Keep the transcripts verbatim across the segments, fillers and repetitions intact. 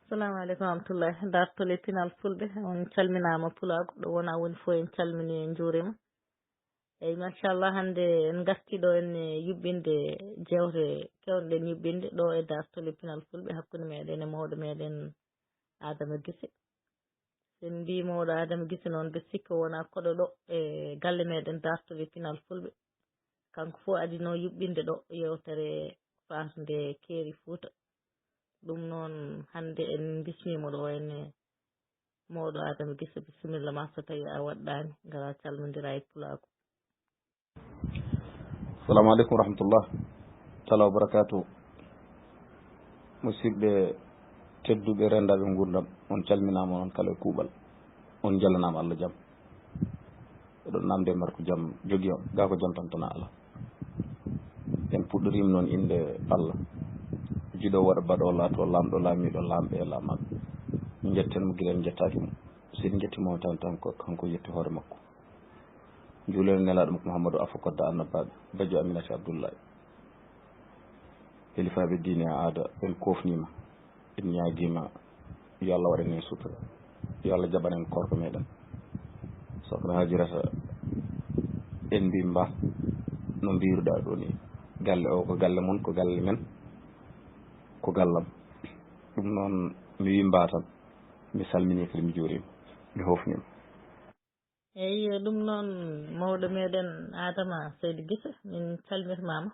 Assalamu aleykum wa rahmatullahi. Dartol e pinal fulɓe, on calminaama pulaagu, ɗo wona woni fof en calmini, en njuurima. Eyi, machallah, hannde en ngarti ɗo en e yuɓɓinde jeewte kewɗen yuɓɓinde ɗo e dartol e pinal fulɓe hakkunde meɗen e mawɗo meɗen Adama Gise. Sen mbi mawɗo Adama Gise noon, mbe sikko wona koɗo ɗo e galle meɗen dartol e pinal fulɓe. Kanko fof adino yuɓɓinde ɗo yewtere faasnde keeri Fuuta. Ɗum noon, hannde en mbismiima ɗo en e mawɗo Adama Gise, bisimilla ma so tawii a waɗɗaani, ngara calmondira e pulaagu. Assalamu aleykum wa rahmatullah taala wa barakatuh. Musidɓe tedduɓe, rendaɓe ngurdam, on calminaama on kala e kuuɓal. On njalanaama Allah jam. Eɗon namde mar ko jam jogi on, gaa ko jam tan tana ala. En puɗɗoriima noon innde Allah. Jiɗo waɗa baɗo laato laamɗo laamiiɗo laamɓe e laamaaɓe. Njetten mo gila en njettaaki mo. Si en njettiima mo tan tan ko kanko yetti hoore makko. Njuulen nelaaɗo makko Muhammadu Afa Kodda Annabaaɓe, Bajjo Aminata Abdullahi. Kelifaaɓe diine e aada, en koofniima, en ñaagiima yo Allah waɗan en sutura, yo Allah jaɓan en koorka meɗen. Sokhna Hajirata, en mbiima no mbiiruɗaa ɗo ni, galle o ko galle mon, ko galle men, ko gallam. Ɗum noon mi wiima tan, mi salminii kadi mi juuriima, mi hoofniima. Eyi, ɗum noon, mawɗo meɗen Adama Seydi Gise, min calmirmaama.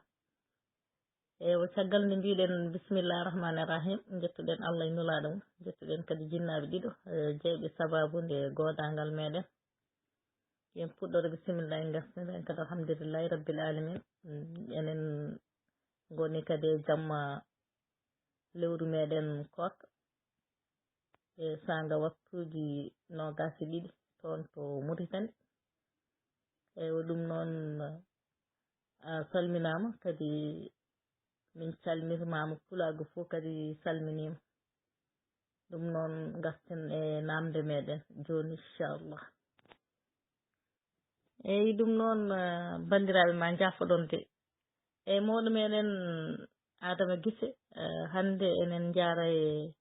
Eywa, caggal nde mbiɗen bisimilla rahmani rahim, njettuɗen Allah e nulaaɗo mum, njettuɗen kadi jinnaaɓe ɗiɗo, e jeyɓe sabaabu nde goodaangal meɗen. Yen puɗɗore bisimilla, en ngasnira en kadi alhamdulillahi rabbil alamin. Mm, enen ngoni kadi e jamma lewru meɗen koorka. E saanga waktuuji noogaas e ɗiɗi toon to Muritani. Eywa, ɗum noon, a salminaama kadi, min calmirmaama, pulaagu fof kadi salminiima. Ɗum noon, ngarten e naamnde meɗen jooni, inchallah. Eyi, ɗum noon, eh, banndiraaɓe, ma njaafoɗon de. Eyi, mawɗo meɗen Adama Gise, eh, hannde enen njaara e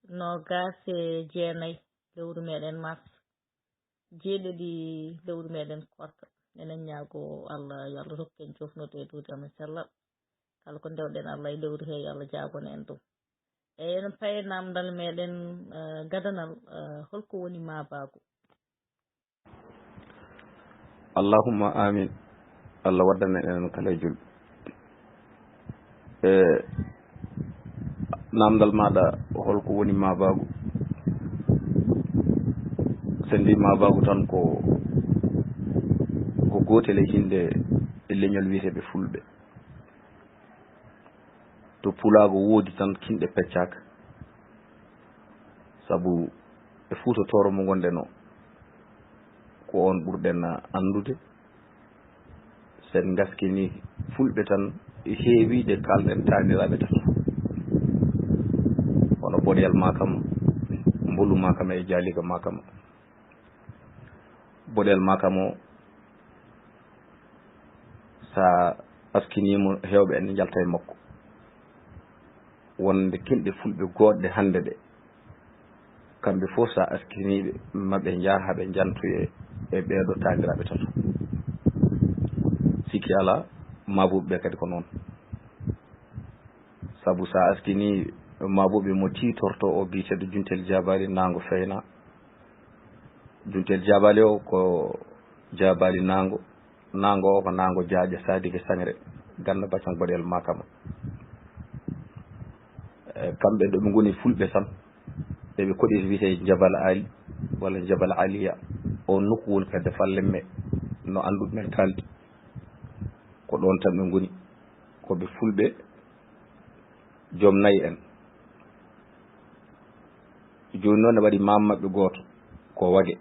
noogaas e jeenayi lewru meɗen mars, jeeɗiɗi lewru meɗen koorka. Enen ñaago Allah yo Allah rokku en jofnude e duuɗe amen cellal. Kala ko ndewɗen Allah e lewru he, yo Allah jaabono en ɗum. Eyi, enen paye naamndal meɗen, eh, gadanal, eh, holko woni maabaagu? Allahumma amin. Allah waddana en kala e julɓe. E naamndal maaɗa, holko woni maabaagu? So en mbi maabaagu tan ko, ko gootel e hinnde e leñol wiyeteeɓe fulɓe. To pulaagu woodi tan kinɗe peccaaka. Sabu e Fuuta Tooro mo ngonɗen o, ko oon ɓurɗen anndude. So en ngaskini fulɓe tan, heewii ɗe kaalɗen taaniraaɓe tato. Hono Boɗeyal Maakama, Mbolu Maakama e Jaaliga Maakama. Boɗeyal Maakama o, so a askinii mo, heewɓe ene njalta e makko. Wonde kinɗe fulɓe goodɗe hannde ɗe, kamɓe fof so a askinii ɓe, ma ɓe njah haa ɓe njantoyee e ɓeeɗo taaniraaɓe tato. Sikki alaa, maabuɓe ɓe kadi ko noon. Sabu so a askinii maabuɓe mo tiitortoo o biyeteeɗo Juntel Jaabaali Naango Feyna. Juntel Jaabaali o ko Jaabaali Naango. Naango o ko Naango Jaaƴe Saadike Saŋre, Ganna Bacan Boɗeyal Maakama. E, kamɓe ɗo ɓe ngoni fulɓe tan, eɓe koɗi wiyetee Jabal Ali walla Jabal Aliya. O nokku woni kadi Fallemme, no annduɓe men kaaldi. Ko ɗoon tan ɓe ngoni. Ko ɓe fulɓe joom nayi en. Jooni noon ne waɗi maam maɓɓe gooto, ko Wage.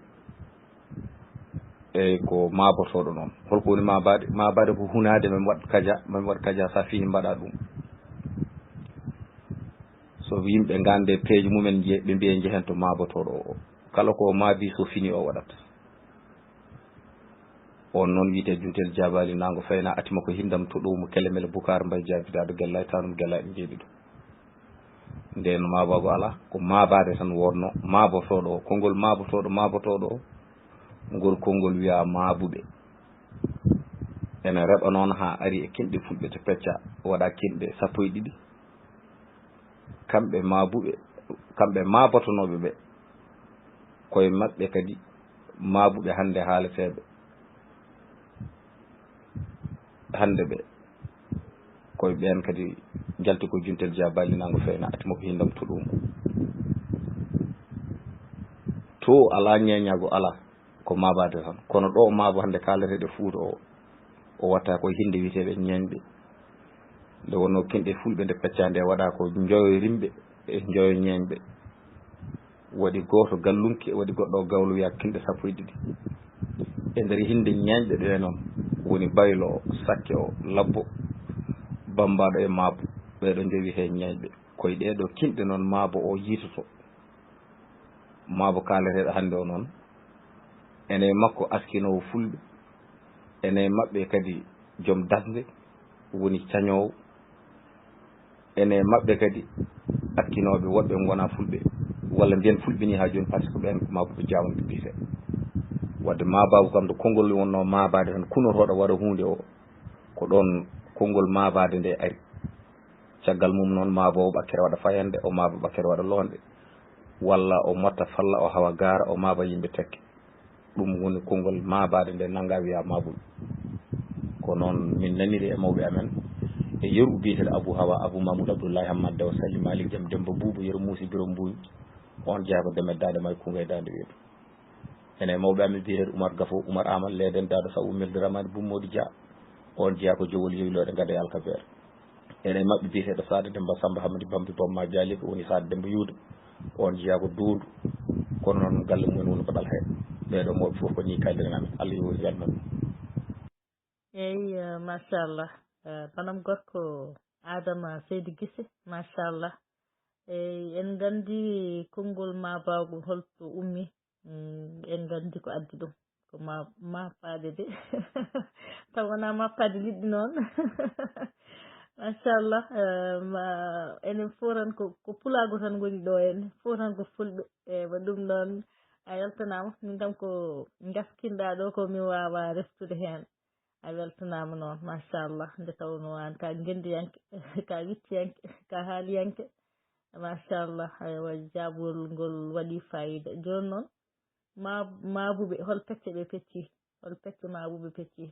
Eyi, ko maabotooɗo noon. Holko woni maabaade? Maabaade ko hunaade, mami waɗ kaja, mami waɗ kaja, so a fini mbaɗa ɗum. So yimɓe ngande peeje mumen, nje-, ɓe mbiya njehen to maabotooɗo o. Kala ko o maabi, so fini o waɗat. On noon wiyetee Juntel Jaabaali Naango Feyna, atima ko hindam to ɗowmo kelemele Bukaar Mbay Jaabi Daado Gellay Tanum Gellay ɓe njeeɗi ɗum. Ndeen maabaago alaa, ko maabaade tan wonnoo, maabotooɗo o, konngol maabotooɗo, maabotooɗo o, ngol konngol wiyaa maabuɓe. Ene reɓa noon haa ari e kinɗe fulɓe to peccaa, waɗa kinɗe sappo e ɗiɗi. Kamɓe maabuɓe, kamɓe maabotonooɓe ɓe, koye maɓɓe kadi maabuɓe hannde haaleteeɓe hannde ɓe, koye ɓeen kadi njalti ko juntel jeyaa ballinaango feena ati makko hindam tuɗuum. To alaa ñeeñaago alaa, ko maabaade tan. Kono ɗo maabo hannde kaaleteeɗe Fuuta o, o watta koye hinde wiyeteeɓe ñeeñɓe. Nde wonnoo kinɗe fulɓe nde peccaa nde waɗa ko njoyo rimɓe e njoyo ñeeñɓe. Waɗi gooto gallunke, waɗi goɗɗo o gawlo wiyaa kinɗe sappo e ɗiɗi. E nder hinde ñeeñɓe ɓe noon woni baylo o, sakke o, labbo, bammbaaɗo e maabo. Ɓeeɗo njowi he ñeeñɓe. Koye ɗee ɗo kinɗe noon maabo o yiitoto. Maabo kaaleteeɗo hannde o noon, ene makko askinoowo fulɓe, ene maɓɓe kadi joom dasnde, woni cañoowo, ene maɓɓe kadi askinooɓe woɗɓe ngonaa fulɓe, walla mbiyen fulɓe nii haa jooni, par ce que ɓeen ko maabuɓe jaawanɓe mbiyetee. Waɗde maabaagu kam, to konngol wonnoo maabaade tan, kunotooɗo waɗa huunde o, ko ɗoon konngol maabaade nde ari. Caggal mum noon, maabo o ɓakkere waɗa fayannde, o maaba ɓakkere waɗa loonde, walla o motta falla, o hawa gaara, o maaba yimɓe tekke. Ɗum woni konngol maabaade nde nanngaa wiyaa maabuɓe. Ko noon min naniri e mawɓe amen, e yeru biyeteeɗo Abuu Hawa, Abuu Mahmuud Abdullaahi Hammaat Dewo Sali Maalik Jam Demmba Buubu, yeru Muusi Biro Mbuuñ, oon jeyaa ko Demet Daande Maayo Kuungay Daande Weedu. Ene mawɓe amen biyeteeɗo Umar Gafo, Umar Amal Leeden, Daado Saw, Ummelde Ramaani, Bummoodi Dia, oon jeyaa ko Jowol Yeylooɗe Gada e Alkabeer. Ene maɓɓe biyeteeɗo Saada Demmba Samba Hamadi Bambi Bomma Jaali, ko woni Saada Demmba Yuuda, oon jeyaa ko Doondu, kono noon galle mumen woni ko Ɗalhay. Ɓeeɗo mawɓe fof ko nii kaaldiren amen, Allah yo woodi galle maɓɓe. Eyi, machallah. Banam gorko Adama Seydi Gise, machallah. Eyi, en nganndi konngol maabaagu holto ummi. Mm, en nganndi ko addi ɗum. Ko ma maapaade de. Taw wonaa maapaade liɗɗi noon. Machallah. Eh, ma, enen fof tan ko, ko pulaagu tan ngoni ɗo en. Fof tan ko fulɓe. Eyi, ma ɗum noon a yaltanaama. Min kam ko ngaskinɗaa ɗo ko mi waawaa reftude heen. A weltanaama noon, machallah. Nde tawnoo aan ka ngenndiyanke, ka wicciyanke, ka haaliyanke. Machallah, aywa, jaabol ngol waɗii faayiida. Jooni noon, ma maabuɓe, hol pecce ɓe pecci? Hol pecce maabuɓe pecci?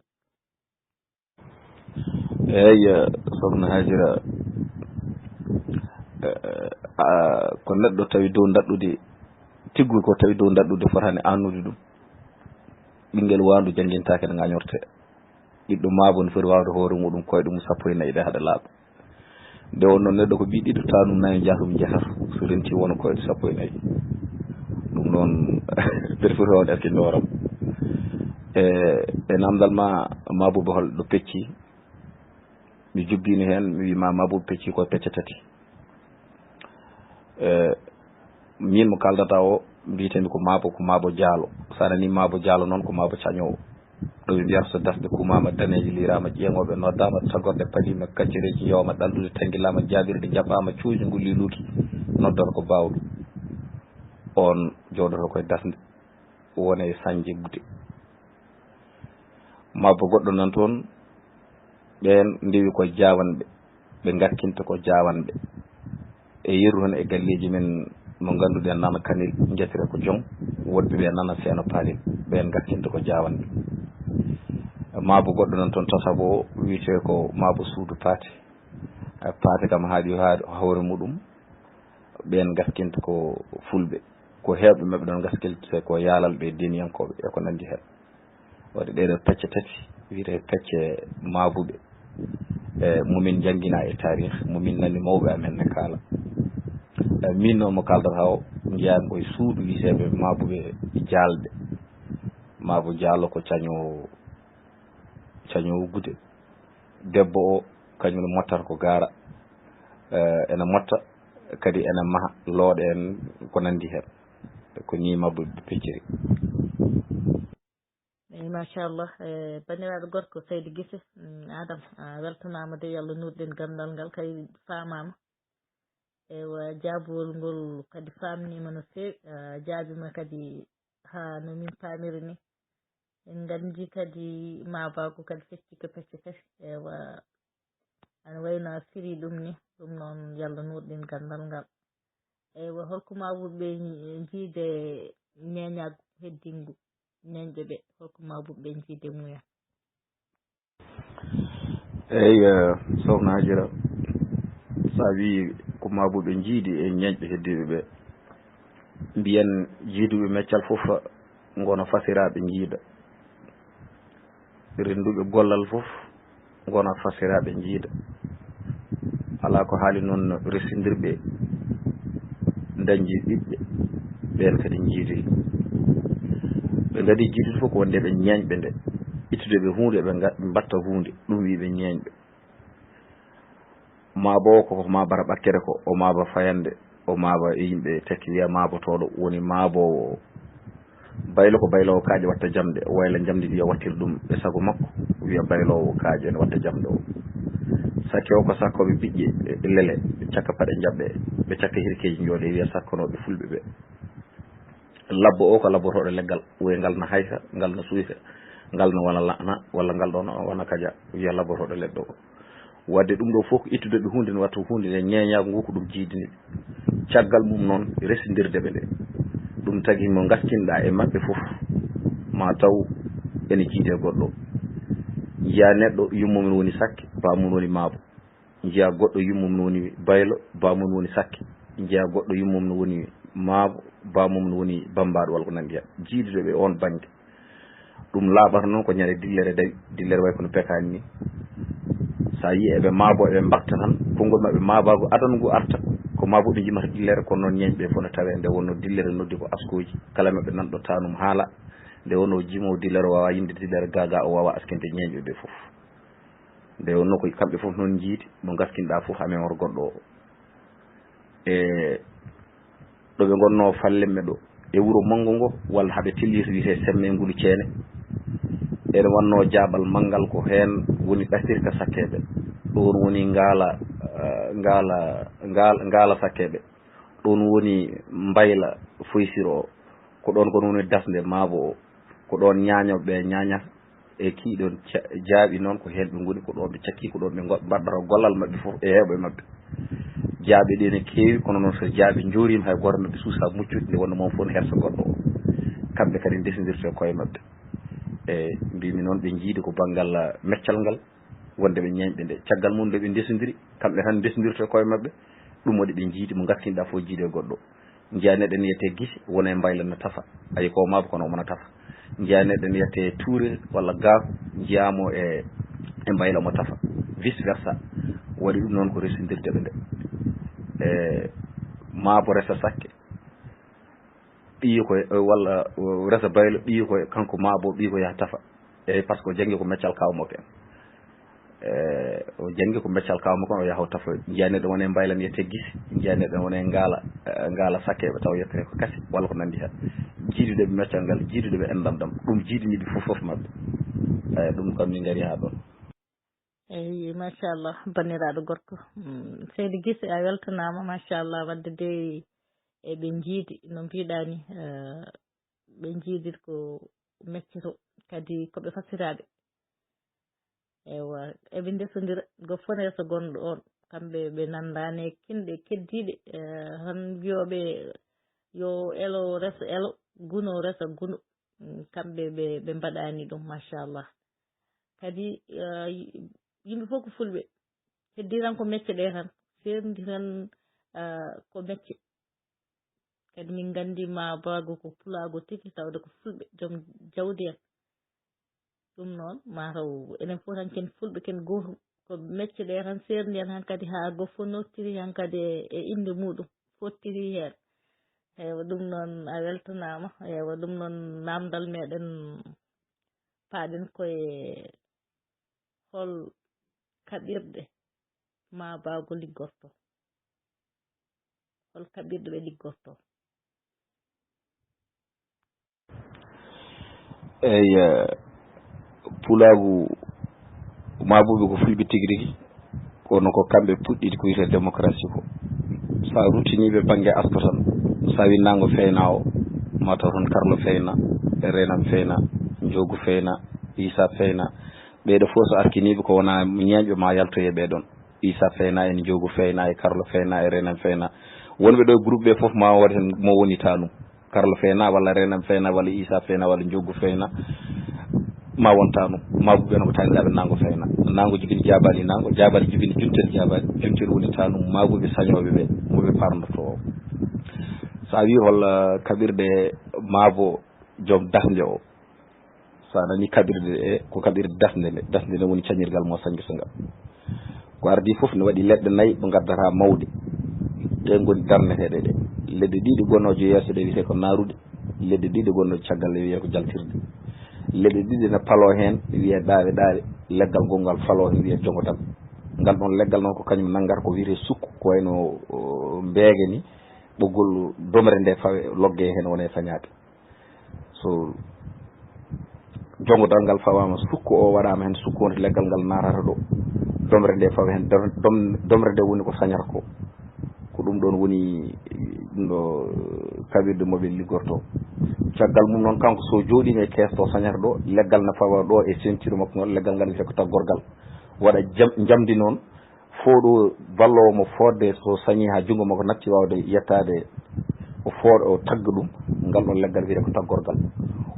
Eey, sokhna Hajira, ko neɗɗo tawi dow ndaɗɗudi, tiggu ko tawi dow ndaɗɗudi fotaani aannude ɗum. Ɓinngel waandu janngintaake no ngañortee. Ɓiɗɗo maabo no foti waawde hoore muɗum koyɗe mum sappo e nayi ɗe haɗa laaɓa. Nde wonnoo neɗɗo ko ɓii ɗiɗo taanum nayo njahrum njahar so rentii wona koyɗe sappo e nayi. Ɗum noon mbeɗa foti waawde arkinooram. E e naamndal ma, maabuɓe hol ɗo pecci? Mi jubbiino heen, mi wii ma maabuɓe pecci ko pecce tati. E miin mo kaaldataa o, mbiyetee-mi ko maabo, ko maabo jaalo. So a nanii maabo jaalo noon, ko maabo cañoowo. Ɗo ɓe mbiyata so dasɗe kumaama, daneeje liiraama, ƴeeŋooɓe noddaama, tagorɗe padiima, kaccereeji yowama, ɗaldude tanngilaama, jaaɓirɗe njaɓɓaama, cuuji ngulli luuki, noddata ko baawɗo. Oon jooɗoto koye dasnde, wona e sañde gude. Maabo goɗɗo nan toon, ɓeen ndewi ko jaawanɓe. Ɓe ngarkinta ko jaawanɓe. E yeru tan e galleeji men mo ngannduɗen nana Kanel, njettere ko Joŋ, woɗɓe ɓe nana Seeno Paalel, ɓeen ngarkinta ko jaawanɓe. Maabo goɗɗo nan toon, tasabo o wiyetee ko maabo suudu paate. Paate kam haaɗi hawre muɗum, ɓeen ngarkinta ko fulɓe. Ko heewɓe maɓɓe ɗoon ngarkinta ko yaalalɓe e deniyankooɓe e ko nanndi heen. Waɗi ɗee ɗoo pecce tati wiyetee pecce maabuɓe, e mo min njannginaa e taarih, mo min nani mawɓe amen ne kaala. E miin noon mo kaaldataa o, njiyaa-mi ko e suudu wiyeteeɓe maabuɓe jaalɓe. Maabo jaalo ko cañoowo, cañoowo gude. Debbo o, kañum ne mottata ko gaara, e ena motta kadi ena maha looɗe en ko nanndi heen. Ko nii maabuɓe pecciri. Eyi, machallah. E banndiraaɗo gorko Seydi Gise, mm, Adam, a weltanaama de, yo Allah nuurɗin ganndal ngal, kay faamaama. Ewa, jaabowol ngol kadi faamniima no feewi, a jaabiima kadi haa no min paamiri ni. En nganndi kadi maabaagu kadi fecci ko pecce tati. Ewa, ana wayno a firi ɗum ni, ɗum noon yalla nuurɗin ganndal ngal. Ewa, holko maabooɓe njiide ñeeñaagu heddingu ñeeñɓe ɓe, holko maabooɓe njiide muya? Eyi, eh, Sokhna Hajira, so a wii ko maabooɓe njiidi e ñeeñɓe heddiiɓe ɓe, mbiyen jiiduɓe meccal fof ngona fasiraaɓe njiida, rennduɓe gollal fof ngona fasiraaɓe njiida. Alaa ko haali noon, resindirɓe dañde ɓiɓɓe, ɓeen kadi njiidi. Ɓe ngadii jiidude fof ko wonde ɓe ñeeñɓe nde, ittude ɓe huunde, ɓe nga-, mbaɗta huunde, ɗum wii ɓe ñeeñɓe. Maabo ko, ko maabara ɓakkere ko, o maaba fayande, o maaba e yimɓe tekki, wiya maabotooɗo woni maaboowo. Baylo ko bayloowo kaaƴe watta jamɗe, o wayla jamɗe wiya wattir ɗum e sago makko, wiya bayloowo kaaƴe ne watta jamɗe o. Sakke o ko sakkooɓe biƴƴe e lele, ɓe cakka paɗe jaɓɓe, ɓe cakka hirkeeji njooɗe, wiya sakkanooɓe fulɓe ɓe. Labbo o ko labbotooɗo leggal, wiya ngal na hayka, ngal na suyka, ngal na wona laana, walla ngal ɗo na wona kaja, wiya labbotooɗo leɗɗo o. Wadde ɗum ɗo fof ko ittude ɓe huunde ne watta huunde nde ñeeñaagu ngu ko ɗum jiidini ɓe. Caggal mum noon resindirde ɓe nde. Ɗum tagi mo ngaskinɗaa e maɓɓe fof, ma taw ene jiide goɗɗo. Njiyaa neɗɗo yummum ne woni sakke, baamum ne woni maabo. Njiyaa goɗɗo yummum ne woni baylo, baamum ne woni sakke. Njiyaa goɗɗo yummum ne woni maabo, baamum ne woni bammbaaɗo walla ko nanndi heen. Jiidude ɓe oon bannge. Ɗum laaɓata noon ko ñande dillere dawi, dillere wayi kono pekaani ni. So a yii eɓe maabo, eɓe mbakta tan, konngol maɓɓe maabaagu adana ngu arta, ko maabo ɓe njimata dillere, kono noon ñeeñɓe fof no tawee nde wonnoo dillere noddi ko askooji, kala maɓɓe nanɗo taanum haala, nde wonnoo jimoowo dillere o waawaa yimde dillere gaa gaa o waawaa askinde ñeeñɓe ɓe fof. Nde wonnoo ko kamɓe fof noon njiidi, mo ngaskinɗaa fof haa memor goɗɗo o. E ɗo ɓe ngonnoo fallimme ɗo, e wuro manngo ngo, walla haa ɓe telli to wiyetee Semme e Ngulu Ceene. Ene wonnoo jaaɓal manngal ko heen woni ɓastirka sakkeeɓe. Ɗoon woni ngaala, eh, ngaala, ngaala, ngaala sakkeeɓe. Ɗoon woni mbayla foysiro o. Ko ɗoon kono woni dasnde maabo o. Ko ɗoon ñaañooɓe ɓe ñaañata. E kii ɗoon ca-, jaaɓi noon ko heen ɓe ngoni, ko ɗoon ɓe cakki, ko ɗoon ɓe ngo-, mbaɗata gollal maɓɓe fof e heewɓe maɓɓe. Jaaɓi ɗi ene keewi, kono noon so jaaɓi njooriima hay gooto maɓɓe suusaa muccude, nde wonnoo mum fof ne hersa goɗɗo o. Kamɓe kadi ndesindirta e koye maɓɓe. E mbiymi noon ɓe njiidi ko banngal, ah, meccal ngal, wonde ɓe ñeeñɓe nde. Caggal mum nde ɓe ndesindiri, kamɓe tan ndesondirta e koye maɓɓe, ɗum waɗi ɓe njiidi mo ngaskinɗaa fof jiidi e goɗɗo. Njiyaa neɗɗo ene wiyetee Gise, wona e mbayla na tafa. Ayi ko maabo kono omo na tafa. Njiyaa neɗɗo ene wiyetee Tuure walla Gaaku, njiyaa mo e, e mbayla omo tafa. Vice versa. Waɗi ɗum noon ko resindirde ɓe nde. E maabo resa sakke, ɓiyi ko, walla resa baylo, ɓiyi ko kanko maabo, ɓiyi ko yaha tafa. Eyi, par ce que o janngi ko meccal kaaw makko en. E, o janngi ko meccal kaaw makko en, o yaha o tafoya. Njiyaa neɗɗo wona e mbayla ne wiyetee Gise, njiyaa neɗɗo wona e ngaala, e, ngaala sakkeeɓe taw yettere ko kase, walla ko nanndi heen. Jiidude ɓe meccal ngal, jiidude ɓe enɗam ɗam, ɗum jiidini ɓe fof, fof maɓɓe. Eyi, ɗum kam min ngari haa ɗoon. Eyi, machallah, banndiraaɗo gorko. Mm, seydi Gise, a weltanaama, machallah, wadde de eɓe njiidi, no mbiɗaa ni, eh, ɓe njiidi ko mecce to, kadi ko ɓe fasiraaɓe. Ewa, eɓe ndesondira, go fof ne so gonɗo on. Kamɓe ɓe nanndaani e kinɗe keddiiɗe, eh, tan mbiyooɓe yo elo reso elo, guno reso guno. Mm, kamɓe ɓe, ɓe mbaɗaani ɗum, machallah. Kadi, eh, yimɓe fof ko fulɓe. Heddi tan ko mecce ɗe tan. Seerndi tan, eh, ko mecce. Kadi min nganndi maabaagu ko pulaagu tigi, tawde ko fulɓe, joom jawdi en. Ɗum noon, mataw enen fof tan ken fulɓe, ken gootum. Ko mecce ɗe tan seerndi en hankadi haa goo fof nottiri hankadi e, e innde muɗum, fottiri heen. Eywa, ɗum noon a weltanaama. Eywa, ɗum noon naamndal meɗen paaɗen koye hol kaɓirɗe maabaagu liggorto? Hol kaɓirɗe ɓe liggorto? Eyi, eh, pulaagu maabuɓe ko fulɓe tigi rigi, kono ko kamɓe puɗɗiɗi ko wiyetee démocratie ko. So a ruttiniiɓe bannge asko tan, so a winnaango feyna o, mataw toon Karlo feyna, e Reenam feyna, Njoogu feyna, Iisa feyna. Ɓeeɗo fof so arkiniiɓe ko wona ñeeñɓe ma yaltoye ɓee ɗoon. Iisa feyna en, Njoogu feyna e Karlo feyna e Reenam feyna. Wonɓe ɗo e groupe ɓe fof ma wood heen mo woni tanum. Karlo feyna walla Reenam feyna walla Iisa feyna walla Njoogu feyna. Ma won tanum. Maagu ɓe no ko taaniraaɓe nango feyna. Nango jibini jaabaali nango, jaabaali jibini juntel jaabaali. Juntel woni tanum maaguɓe sañooɓe ɓe, mo ɓe parndotoo o. So a wii hol, eh, kaɓirɗe maabo joom dasnde o. So a nanii kaɓirɗe ɗe, ko kaɓirɗe dasnde nde. Dasnde nde woni cañirgal mo sañgata ngal. Ko ardii fof ne waɗi leɗɗe nayi ɗo ngaddata mawɗe. Ɗe ngoni darneteeɗe ɗe. Leɗɗe ɗiɗi gonnooje yeeso ɗe wiyetee ko naaruɗe. Leɗɗe ɗiɗi gonnooje caggal ɗe wiyee ko jaltirɗe. Leɗɗe ɗiɗi ne paloo heen wiyee ɗaawe ɗaawe. Leggal gonngal faloo heen wiyee jogotal. Ngal ɗoon leggal noon ko kañum nanngata ko wiyetee sukku, ko wayno, o, mbeege ni, ɓoggol domre nde fawe loggee heen wona e sañaade. So jogotal ngal fawaama, sukku o waɗaama heen, sukku wonto leggal ngal naatata ɗo, domre nde fawa heen, dom-, dom-, domre nde woni ko sañata ko. Ko ɗum ɗoon woni ɗum ɗo kaɓirɗe mo ɓe liggortoo. Caggal mum noon, kanko so jooɗiima e kees to sañata ɗo, leggal na fawa ɗo e ceinture makko ngal, leggal ngal wiyetee ko taggorgal. Waɗa jam-, njamndi noon, fooɗo balloowo mo fodde so sañi haa junngo makko natti waawde yettaade, o fooɗa, o tagga ɗum, ngal ɗoon leggal wiyetee ko taggorgal.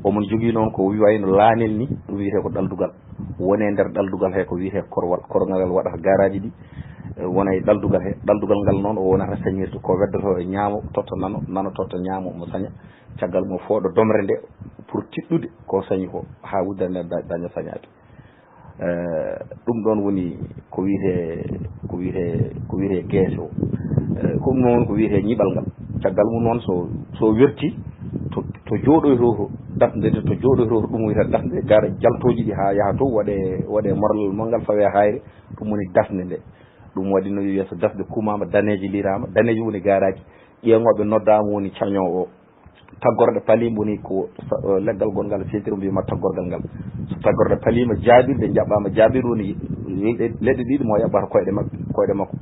Omo jogii noon ko wayno laanel ni, ɗum wiyetee ko ɗaldugal. Woni e nder ɗaldugal he ko wiyetee korwal. Korwal ngal waɗata garaaji ɗi, eh, wona e ɗaldugal he. Ɗaldugal ngal noon o wonata sañirde ko weddoto e ñaamo, totta nano, nano totta ñaamo, omo saña. Caggal mo fooɗa domre nde pour tiɗɗude ko sañi ko haa wuddere nde da-, daña sañaade. Eh, ɗum ɗoon woni ko wiyetee, ko wiyetee, ko wiyetee geese o. Eh, ko ɗum noon ko wiyetee ñiɓal ngal. Caggal mum noon so, so werti, to, to jooɗoytoo to dasnde nde, to jooɗoytoo to ɗum wiyetee dasnde, gara jaltooji ɗi haa yaha to waɗee, waɗee morlal manngal fawee hayre, ɗum woni dasnde nde. Ɗum waɗi no wiyee so dasnde kumaama, daneeji liiraama, daneeji woni garaaji, ƴeeŋooɓe noddaama woni cañoowo o. Taggorɗe paliima woni ko sa-, eh, leggal gonngal e sentiri mbiyama taggorgal ngal. So taggorɗe paliima, jaaɓirɗe njaɓɓaama, jaaɓirɗe woni leɗɗe, leɗɗe ɗiɗi mo yaɓɓata koyɗe maɓɓe, koyɗe makko.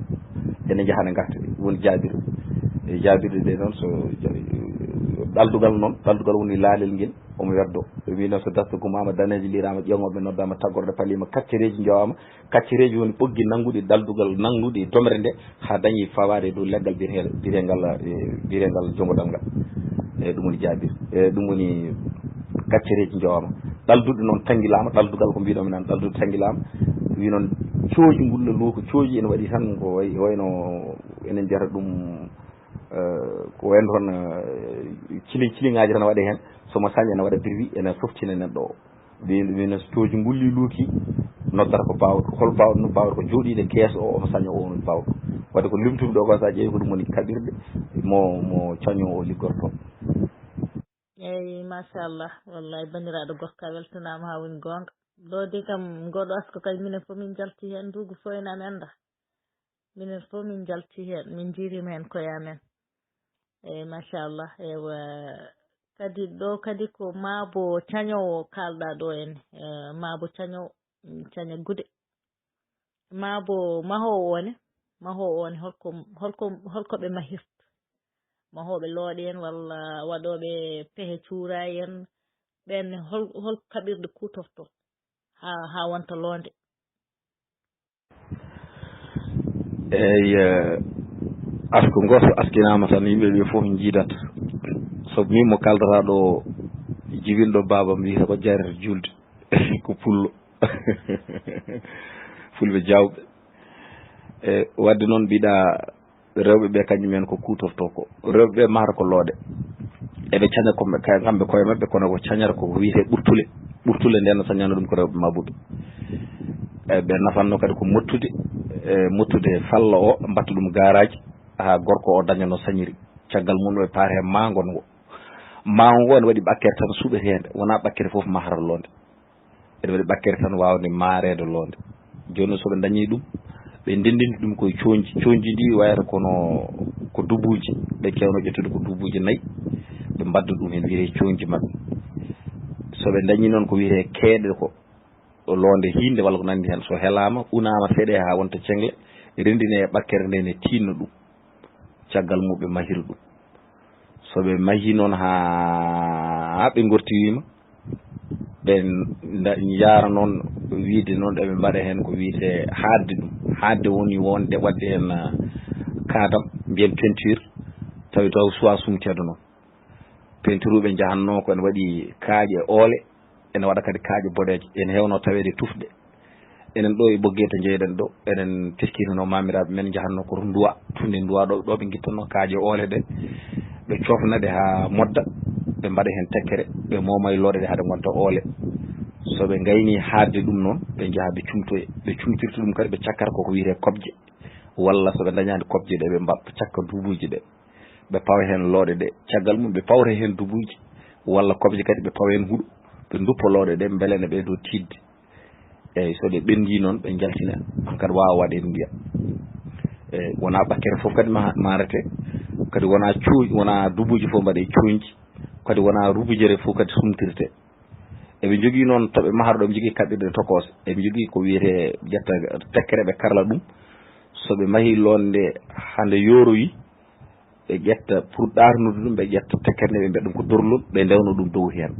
Ene njaha ne ngarta, woni jaaɓirɗe. E jaaɓirɗe ɗe noon, so ja-, ɗaldugal noon, ɗaldugal woni laalel ngel, omo weddo. Ɓe mbii noon so dasnde kumaama, daneeji liiraama, ƴeeŋooɓe noddaama, taggorɗe paliima, kaccereeji njowaama, kaccereeji woni ɓoggi nannguɗi ɗaldugal, nannguɗi domre nde, haa dañi fawaade e dow leggal biyeteeɗo, biyetengal, eh, biyetengal jogodal ngal. E ɗum woni jaabir. E ɗum woni kaccereeji njowaama. Ɗalduɗe noon tanngilaama, ɗaldugal ko mbiɗo mi nan, ɗalduɗe tanngilaama. Wi noon cooji ngulla luuko, cooji ene waɗi tan ko way-, wayno enen mbiyata ɗum, eh, ko wayno tan, eh, cilin-, ciliŋaaji tan waɗe heen. So mo sañi ene waɗa birwi, ene foftina neɗɗo o. Ɓe, ɓe no so tooji ngulli luuki, noddata ko baawɗo. Hol baawɗo no? Baawɗo ko jooɗiiɗo kees o, omo saña o woni baawɗo. Wadde ko limtude ɗo ko, so a ƴeewi ko ɗum woni kaɓirɗe mo, mo cañoowo o liggortoo. Eeyi, machallah, wallay, banndiraaɗo gorko, a weltanaama haa woni goonga. Ɗo de kam, ngoɗo asko kay, minen fof min njalti heen, nduugu fof ene amen da. Minen fof min njalti heen, min njiiriima heen koye amen. Eeyi, machallah, ewa, kadi ɗo kadi ko maabo cañoowo kaalɗaa ɗo en, eh, maabo cañoowo, mm, caña gude. Maabo mahoowo o ne, mahoowo o ne, holko, holko, holko ɓe mahirta? Mahooɓe looɗe en walla waɗooɓe pehe cuuraay en, ɓeen ne hol, hol kaɓirɗe kuutortoo haa, haa wonta loonde? Eeyi, eh, asko ngoo so askinaama tan, yimɓe ɓe fof njiidat. Sabu min mo kaaldataa ɗo, jibinɗo baaba am wiyata ko jarata juulde. Ko pullo. Fulɓe jaawɓe. E, wadde noon mbiɗa rewɓe ɓe kañum en ko kuutortoo ko. Rewɓe ɓe mahata ko looɗe. Eɓe caña ko ɓe, ka-, kamɓe koye maɓɓe, kono ko cañata ko wiyetee ɓurtule. Ɓurtule nde no sañano ɗum ko rewɓe mabuɓe. E, ɓe nafanno kadi ko mottude, e, mottude falla o, mbatta ɗum garaaji, haa gorko o daña no sañiri. Caggal mum ɓe paata heen maango ngo. Maango ngo ene waɗi ɓakkere tan suɓeteende, wonaa ɓakkere fof mahata loonde. Ene waɗi ɓakkere tan waawde maareede loonde. Jooni noon, so ɓe ndañii ɗum, ɓe ndenndini ɗum koye coñji. Coñji ndi wayata kono ko dubuuji. Ɓe keewno ƴettude ko dubuuji nayi, ɓe mbadda ɗum heen, wiyetee coñji maɓɓe. So ɓe ndañii noon ko wiyetee keeɗe ko, loonde hiinde walla ko nanndi heen, so helaama, unaama seeɗa haa wonta ceŋle, renndinee e ɓakkere nde, ne tiinna ɗum. caggal mum ɓe mahiri ɗum. So ɓe mahi noon haa ɓe ngortiwiima, ɓe nda- njaara noon wiide noon eɓe mbaɗa heen ko wiyetee haadde ɗum. Haadde woni wonde waɗde heen, ah, kaadam, mbiyen peinture, tawi taw suwaa sumteede noon. Peinture ɓe njahannoo ko ene waɗi kaaƴe oole, ene waɗa kadi kaaƴe boɗeeje, ene heewnoo taweede tufɗe. Enen ɗo e Ɓoggee to njeyɗen ɗo, eɗen teskitino maamiraaɓe men njahannoo ko to Nduwa, tuunde Nduwa ɗo, ɗo ɓe ngittannoo kaaƴe oole ɗe, ɓe cofna ɗe haa modda, ɓe mbaɗa heen tekkere, ɓe mooma e looɗe ɗe haa ɗe ngonta oole. So ɓe ngaynii haadde ɗum noon, ɓe njaha ɓe cumtoya. Ɓe cumtirta ɗum kadi, ɓe cakkata koko wiyetee kobje, walla so ɓe ndañaani kobje ɗe, ɓe mbaɗa cakka duubuuji ɗe. Ɓe pawa heen looɗe ɗe, caggal mum ɓe pawra heen duubuuji, walla kobje kadi ɓe pawa heen huɗo, ɓe nduppa looɗe ɗe, mbele ne ɓeydo tiiɗde. Eeyi, so ɗe ɓenndii noon, ɓe njaltina, hankadi waawa waɗeede ndiyam. Eeyi, wonaa ɓakkere fof kadi ma-, maaretee, kadi wonaa cooñ-, wonaa duubuuji fof mbaɗee cooñji, kadi wonaa rubujere fof kadi sumtirtee. Eɓe njogii noon to ɓe mahata ɗo, ɓe njogii kaɓirɗe tokooso, eɓe njogii ko wiyetee ƴetta tekkere, ɓe karla ɗum. So ɓe mahii loonde haa nde yooroyi, ɓe ƴetta pour ɗaarnude ɗum, ɓe ƴetta tekkere nde, ɓe mbiya ɗum ko dorlol, ɓe ndewna ɗum dow heen.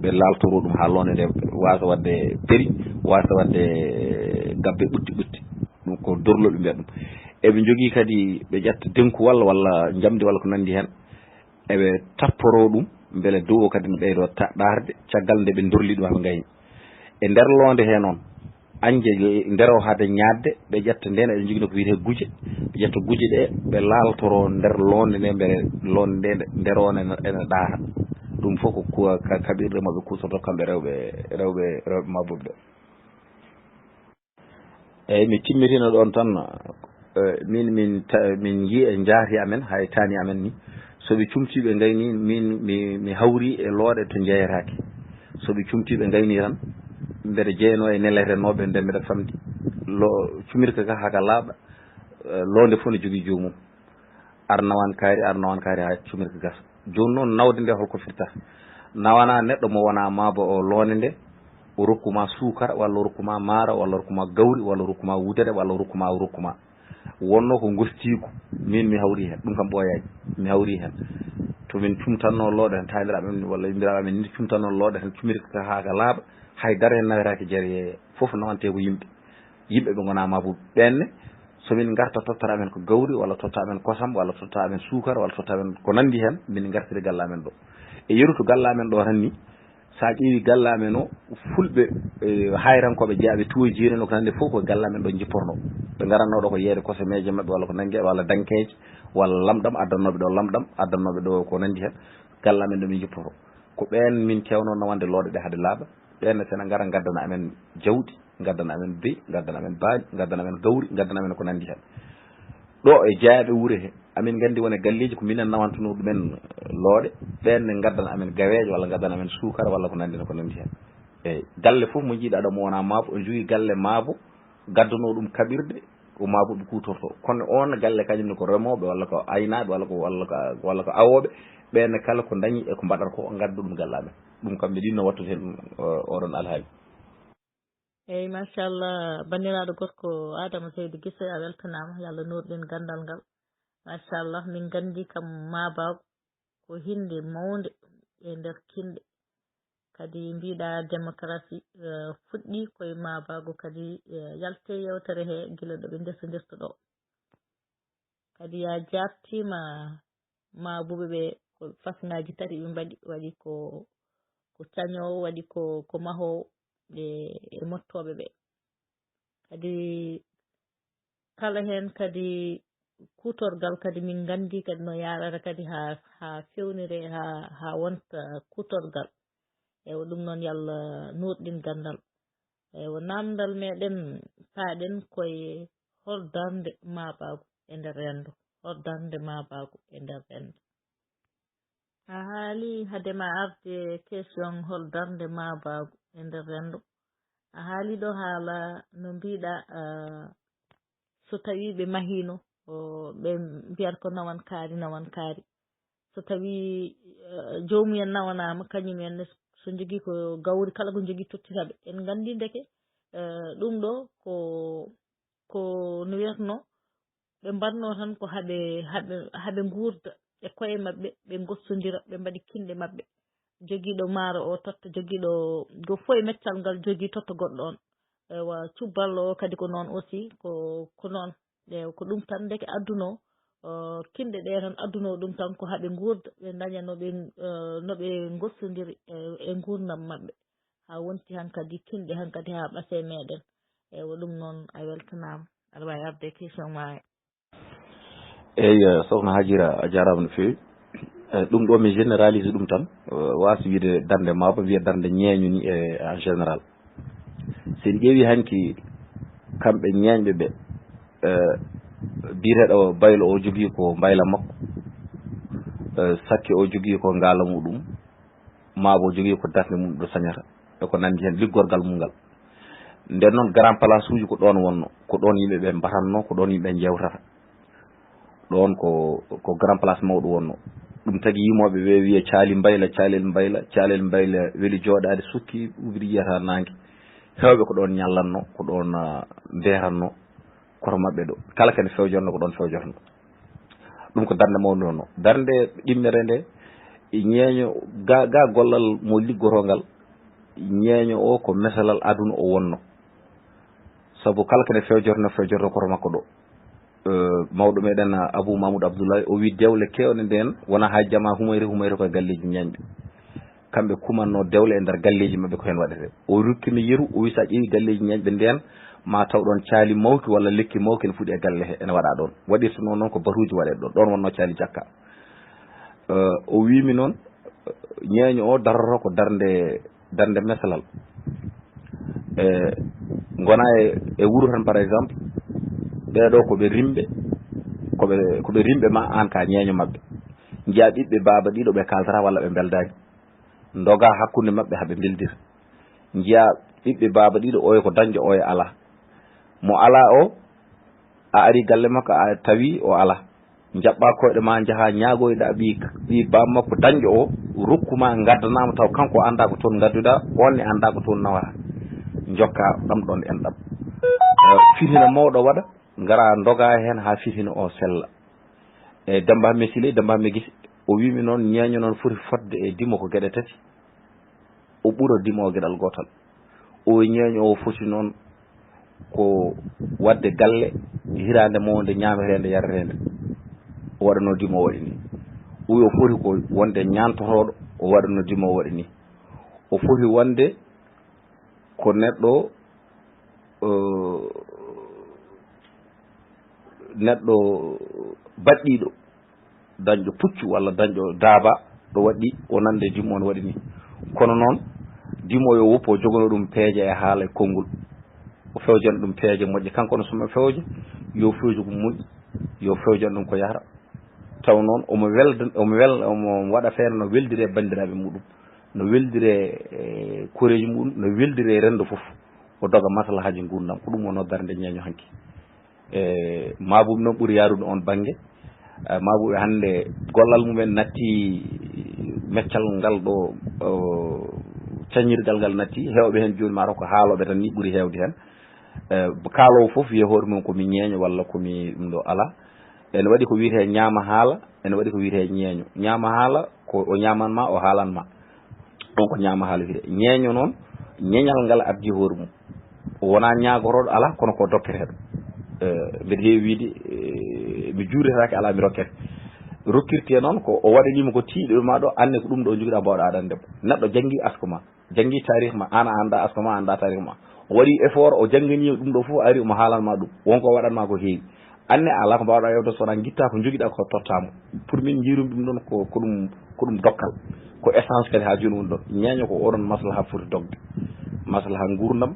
Ɓe laaltoroo ɗum haa loonde nde waasa waɗde peri, waasa waɗde gabbe ɓutti ɓutti. Ɗum ko dorlol ɓe mbiya ɗum. Eɓe njogii kadi, ɓe ƴetta denkuwal walla njamndi walla ko nanndi heen. Eɓe tapporoo ɗum mbele dow o kadi no ɓeydoo ta-, ɗaarde, caggal nde ɓe ndorli ɗum haa ɓe ngayni. E nder loonde hee noon, añde nde rewata haa nde ñaatde, ɓe ƴetta ndeen, eɗen njogino ko wiyetee guje, ɓe ƴetta guje ɗe, ɓe laaltoroo nder loonde nde, mbele loonde nde, nde rewata ene, ene ɗaara. Ɗum fof ko kuwa-, ka-, kaɓirɗe mo ɓe kuutortoo kamɓe rewɓe, rewɓe, rewɓe Maabuɓe ɓe. Eeyi, mi timmitina ɗoon tan, eh, min, min ta-, min njii e njaati amen, hay taani amen ni. So ɓe cumtii ɓe ngaynii, min mi, mi hawri e looɗe to njeeyataake. So ɓe cumtii ɓe ngaynii tan, mbeɗa jeyanoo e neletenooɓe nde mbeɗa famɗi. Lo-, cumirka ka haa ka laaɓa, eh, loonde fof ne jogii joomum. Ar nawan kaari, ar nawan kaari haa cumirka gasa. Jooni noon, nawde nde holko firta? Nawana neɗɗo mo wona maabo o loonde nde, o rokku ma suukara, walla o rokku ma maaro, walla o rokku ma gawri, walla o rokku ma wudere, walla o rokku ma, o rokku ma. Wonno ko ngostiigu, min mi hawri heen, ɗum kam ɓooyaani, mi hawri heen. To min cumtanno looɗe tan, taaniraaɓe men walla yimɓiraaɓe men ni cumtanno looɗe tan, cumirka ka haa ka laaɓa, hay dara heen nawetaake jare, fof nawante ko yimɓe. Yimɓe ɓe ngona maabo ɓeen ne, so min ngarta tottata amen ko gawri, walla totta amen kosam, walla totta amen suukar, walla totta amen ko nanndi heen, min ngartiri galle amen ɗo. E yeru to galle amen ɗo tan ni, so a ƴeewi galle amen o, fulɓe, eh, hayrankooɓe jeyaaɓe tuwo jiire no ko nanndi fof ko galle amen ɗo njipporno. Ɓe ngaratno ɗo ko yeeyde kosameeje maɓɓe, walla ko nanndi, walla dankeeje, walla lamɗam, addannooɓe ɗo lamɗam, addannooɓe ɗo ko nanndi heen. Galle amen ɗo min njippoto. Ko ɓeen min keewno nawande looɗe ɗe hade laaɓa. Ɓeen ne sena ngara ngaddana amen jawdi, ngaddana amen beyi, ngaddana amen baañi, ngaddana amen gawri, ngaddana amen ko nanndi heen. Ɗo e jeyaaɓe wure he, amin nganndi won e galleeji ko minen nawantunoo ɗumen looɗe, ɓeen ne ngaddana amen gaweeje walla ngaddana amen suukara walla ko nanndi no ko nanndi heen. Eeyi, galle fof mo njiiɗaa ɗo mo wonaa maabo, o jogii galle maabo, gaddanoo ɗum kaɓirɗe, ko maabo ɓe kuutortoo. Kono oon galle kañum ne ko remooɓe walla ko aynaaɓe walla ko, walla ko, walla ko awooɓe, ɓeen ne kala ko ndañi e ko mbaɗata ko, ngadda ɗum galle amen. Ɗum kam mbiɗa yiɗno wattude heen, o-, oɗon alhaali. Eeyi, machallah, banndiraaɗo gorko Adama Seydi Gise, a weltanaama, yo Allah nuurɗin ganndal ngal. Machallah, min nganndi kam maabaagu ko hinnde mawnde e nder kinɗe. Kadi mbiɗa démocratie, eh, fuɗɗii koye maabaagu, kadi, eh, yaltee yewtere he gila ɗo ɓe ndesondirta ɗo. Kadi ya jaabtiima maabuɓe ɓe, ko façon ngaaji tati ɓe mbaɗi, waɗi ko, ko cañoowo, waɗi ko, ko mahoowo e, e mottooɓe ɓe. Kadi kala heen kadi kuutorgal kadi min nganndi kadi no yaarata kadi haa, haa fewnire, haa, haa wonta kuutorgal. Ewa, ɗum noon yo Allah nuurɗin ganndal. Ewa, naamndal meɗen, paaɗen koye hol darnde maabaagu e nder renndo? Hol darnde maabaagu e nder renndo? A haali hade ma arde question hol darnde maabaagu e nder renndo. A haali ɗo haala no mbiɗa, ah, so tawi ɓe mahino, o, ɓe mbiyata ko nawan kaari, nawan kaari. So tawi, eh, joomumen nawanaama, kañum en ne so njogii ko gawri, kala ko njogii tottita ɓe. En nganndi ndeke, eh, ɗum ɗo ko, ko no wiyatno, Ɓe mbaɗno tan ko haɓe, haɓe, haɓe nguurda e koye maɓɓe, ɓe ngossondira, ɓe mbaɗi kinɗe maɓɓe. Jogiiɗo maaro o totta, jogiiɗo go fof e meccal ngal jogii totta goɗɗo on. Ewa, cubballo o kadi ko noon aussi, ko, ko noon. Ewa, ko ɗum tan ndeke adduno, o, kinɗe ɗe tan adduno ɗum tan ko haɓe nguurda, ɓe ndaña no ɓe, eh, no ɓe ngossondiri e, e nguurndam maɓɓe. Haa wonti hankadi kinɗe hankadi haa ɓase meɗen. Ewa, ɗum noon a weltanaama. Aɗa waawi arde question ma e. Eyi, eh, Sokhna Hajira, a jaaraama no feewi. Eh, ɗum ɗo mi généralise ɗum tan, eh, waasi wiide darnde maabo, wiya darnde ñeeño ni e en général. So en ƴeewi hanki kamɓe ñeeñɓe ɓe, eh, biyeteeɗo Baylo o jogii ko mbayla makko, eh, Sakke o jogii ko ngaala muɗum, maabo jogii ko darnde mum ɗo sañata, e ko nanndi heen liggorgal mum ngal. Nden noon, grand place uji ko ɗoon wonno, ko ɗoon yimɓe ɓe mbaratno, ko ɗoon yimɓe njewtata. Ɗoon ko, ko grand place mawɗo wonno. Ɗum tagi yimooɓe ɓe wiya caali mbayla, caalel mbayla, caalel mbayla weli jooɗaade, sukki, ubri yiyata naange. Heewɓe ko ɗoon ñallanno, ko ɗoon, ah, mbeeranno koto maɓɓe ɗo. Kala kene fewjorno ko ɗoon fewjorno. Ɗum ko darnde mawnde wonno. Darnde ɗimmere nde, e ñeeño, ga, ga gollal mo liggotoo ngal, ñeeño o ko mesalal aduna o wonno. Sabu kala kene fewjorno, fewjorno koto makko ɗo. Eh, mawɗo meɗen Abou Mamoudou Abdoulaye, o wi dewle kewɗe nden wona ha jama humayre, humayre koye galleji ñañɓe. Kamɓe kumanno dewle e nder galleji maɓɓe ko hen waɗete. O rokki mi yeru, o wi sa ƴeewi galleji ñañɓe nden, ma taw ɗon caali mawki walla lekki mawki ne fuɗi e galle he, ene waɗa ɗon. Waɗirtuno noon ko batuji waɗe ɗon. Ɗon wonno caali jakka. Eh, o wi mi noon, ñeeño o daroto ko darnde, darnde mesalal. E, ngona e, e wuro tan, par exemple, ɓeeɗo ko ɓe rimɓe, ko ɓe, ko ɓe rimɓe ma an ka ñeeño maɓɓe. Njiya ɓiɓɓe baaba ɗiɗo ɓe kaldata walla ɓe mbeldaani. Ndoga hakkunde maɓɓe haɓe mbeldira. Njiya ɓiɓɓe baaba ɗiɗo, oyo ko dañjo, oyo ala. Mo ala o, a ari galle makko, a tawi o ala. Njaɓɓa koyɗe ma, njaha ñaagoyɗa ɓi, ɓi bam makko dañƴo o, rokku ma, ngaddanama taw kanko o annda ko toon ngadduɗa, on ne annda ko toon nawata. Jokka ɗam ɗon enɗam. Eh, fitina mawɗo waɗa, ngara ndoga heen haa fitina o sella. E Demba Hamme Sile, Demba Hamme Gise, o wimi noon ñeeño noon foti fodde e dimo ko geɗe tati. O ɓura dimo o geɗal gootal. O ñeeño o foti noon ko waɗde galle hiraande mawnde, ñaameteende, yareteende. O waɗano dimo o waɗi ni. O wi o foti ko wonde ñaantotooɗo, o waɗano dimo o waɗi ni. O foti wonde ko neɗɗo, eh, neɗɗo baɗɗiiɗo, dañɗo puccu walla dañɗo daaba, ɗo waɗɗi o nande dimo on waɗi ni. Kono noon, dimo yo woppu o jogano ɗum peeje e haala e konngol. O fewjana ɗum peeje moƴƴe. Kanko no suma fewja, yo fewju ko moƴƴi, yo fewjan ɗum ko yahra. Taw noon, omo welda, omo wel-, omo waɗa feere no weldire banndiraaɓe muɗum, no weldire, eh, koreeji muɗum, no weldire renndo fof. O doga maslahaaji nguurndam. Ko ɗum wonno darnde ñeeño hanki. E Mabuɓe noon ɓuri yaarude on bannge. E, Mabuɓe hannde gollal mumen natti meccal ngal ɗo, o, cañirgal ngal natti. Heewɓe heen jooni mataw ko haalooɓe tan ni ɓuri heewde heen. E, kaaloowo fof wiya hoore mum ko mi ñeeño walla ko mi ɗum ɗo, alaa. Ene waɗi ko wiyetee ñaama haala, ene waɗi ko wiyetee ñeeño. Ñaama haala ko o ñaaman ma, o haalan ma. On ko ñaama haala wiyetee. Ñeeño noon, ñeñal ngal addi hoore mum. O wonaa ñaagorooɗo, alaa, kono ko dokketeeɗo. Eh, mbeɗa heewi wiyde, eh, mi juuretaake, alaa, mi rokkete. Rokkirte noon ko o waɗaniima ko tiiɗo ma ɗo, anne ko ɗum ɗo njogiɗaa, mbaawɗaa aɗande mo. Neɗɗo janngi asko ma, janngi taarih ma, aan a anndaa asko ma, a anndaa taarih ma. O waɗi effort, o jannganii ɗum ɗo fof, ari omo haalan ma ɗum. Won ko waɗan ma ko heewi. Anne alaa ko mbaawɗaa yewde so wonaa ngittaa ko njogiɗaa ko tottaa mo. Pour min, njiirum ɗum ɗon ko, ko ɗum, ko ɗum dokkal. Ko essence kadi haa jooni woni ɗon. Ñeeño ko oɗon maslaha foti dogde. Maslaha nguurndam,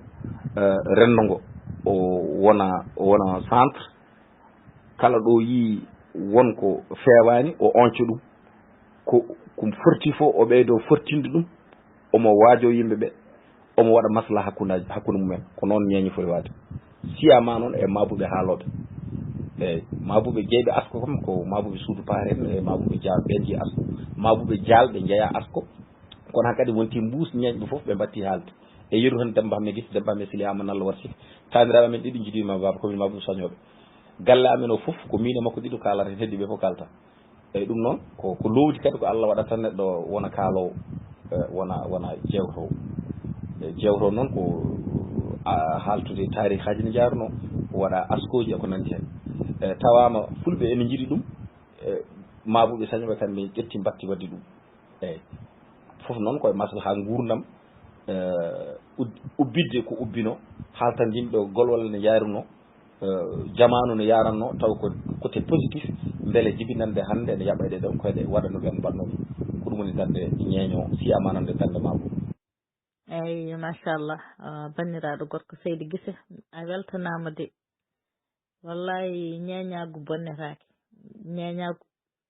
eh, renndo ngo. O wona, o wona centre. Kala ɗo yii won ko feewaani, o onca ɗum. Ko, ko forti fof, o ɓeydo fortinde ɗum. Omo waajo yimɓe ɓe, omo waɗa maslaha hakkundaji, hakkunde mumen. Ko noon ñeeño foti waade. Siyama noon e mabuɓe haalooɓe. Eeyi, mabuɓe jeyɓe asko kam ko mabuɓe suudu paare en, e mabuɓe jaalɓe ɓe njeyi asko. Mabuɓe jaalɓe njeya asko. Kono hankadi wonti mbuus ñeeñɓe fof ɓe mbatti haalde. E yeru tan Demba Hamme Gis, Demba Hamme Sili Amanalla Warsi. Taaniraaɓe men ɗiɗi njiɗi ma baaba, ko min mabuɓe sañooɓe. Galle amen o fof ko miin e makko ɗiɗo kaalata, heen heddiiɓe fof kaalta. Eeyi, ɗum noon ko, ko loowdi kadi, ko Allah waɗata tan neɗɗo wona kaaloowo, eh, wona, wona jeewtoowo. Eh, jeewtoowo noon ko, a, haaltude taarihaaji no njaarunoo, waɗa askooji e ko nanndi heen. Eh, tawaama fulɓe ene njiɗi ɗum, eh, maabuɓe sañooɓe kamɓe ƴetti mbatti waɗde ɗum. Eeyi, fof noon koye maslaha nguurndam, eh, ud-, ubbitde ko ubbinoo, haaltande yimɓe golwal no njaarunoo, eh, jamaanu no yaarannoo, taw ko côté positif, mbele jibinande hannde ene yaɓa e ɗee ɗoon koyɗe, waɗa no ɓeen mbaɗnoo ɗum. Ko ɗum woni darnde ñeeño, si amaa noon nde darnde maabuɓe. Eeyi, machallah, ah, banndiraaɗo gorko Seydi Gise, a weltanaama de. Wallahi, ñeeñaagu bonnetaake. Ñeeñaagu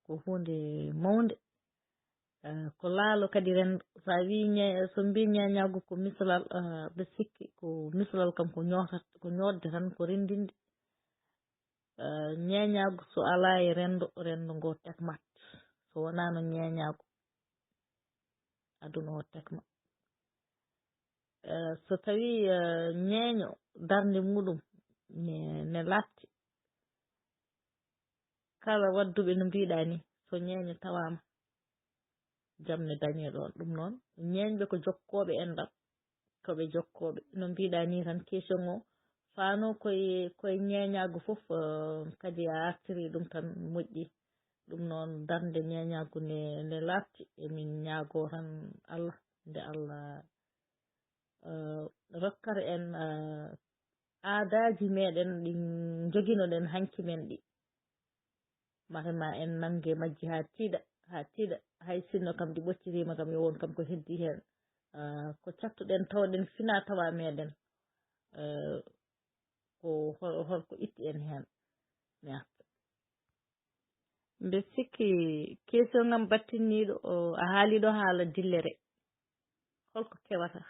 ko huunde mawnde. Eh, ko laalo kadi renndo. So a wii ñe-, so mbii ñeeñaagu ko misalal, eh, ɓe sikki ko misalal kam ko ñootata, ko ñootde tan, ko renndinde. Eh, ñeeñaagu so alaa e renndo, renndo ngo tekmat. So wonaano ñeeñaagu, aduna o tekma. Eh, so tawii, eh, ñeeño darnde muɗum ne, ne laɓti, kala waɗduɓe no mbiɗa ni, so ñeeño tawaama, jam ne dañee ɗoon. Ɗum noon, ñeeñɓe ko jokkooɓe enɗam, ko ɓe jokkooɓe. No mbiɗa ni tan, question o faano koye, koye ñeeñaagu fof, eh, kadi a artiri ɗum tan moƴƴi. Ɗum noon, darnde ñeeñaagu ne, ne laɓti. Emin ñaagoo tan Allah, nde Allah, eh, rokkata en, eh, aadaaji meɗen ɗi njoginoɗen hanki men ɗi. Mate ma en nannge majji haa tiiɗa, haa tiiɗa. Hay sinno kam ɗi ɓoccitiima kam, yo won kam ko heddii heen. Eh, ko cattuɗen, tawɗen fina tawa meɗen. Eh, ko hol-, holko itti en heen? Merci. Mbe sikki question am battinniiɗo o, a haaliɗo haala dillere. Holko kewata